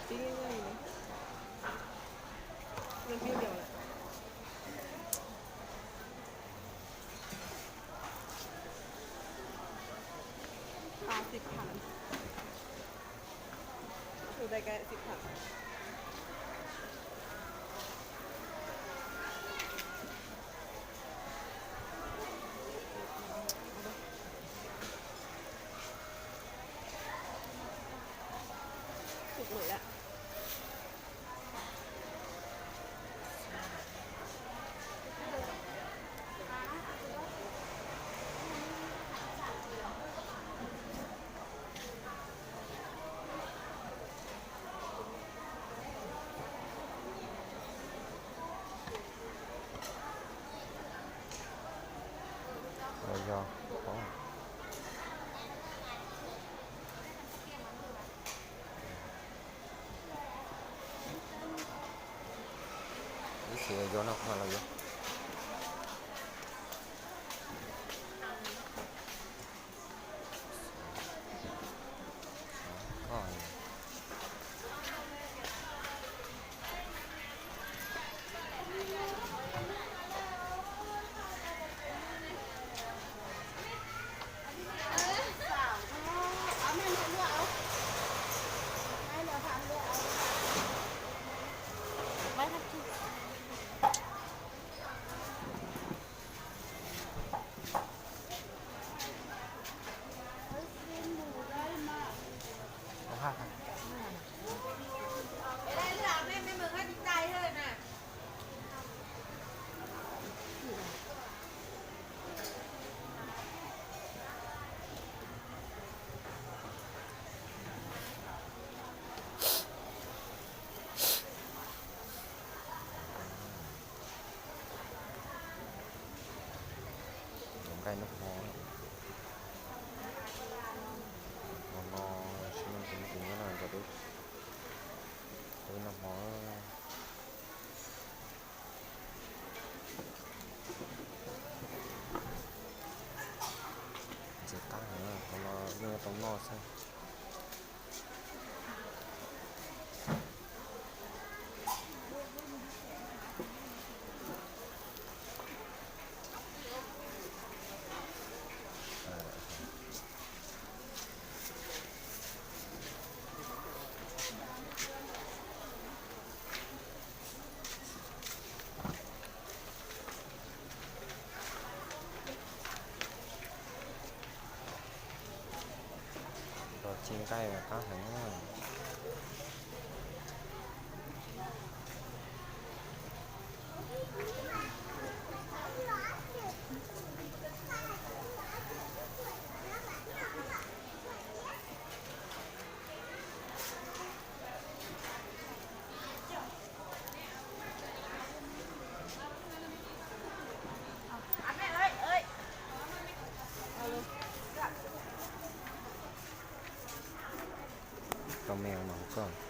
Ib nyuag li, ib nyuag li. Xi pham, xi pham. Los yog, ib txhia yog no kuv mam los yuav. Nqaij noj hmo, hmo no, sim no tus me tus nyob no cov peb, peb noj hmo. Ntxim qab heev, qhov no yeej tau noj xwb. Los ci nqaij mas qab heev. Tau me no koj.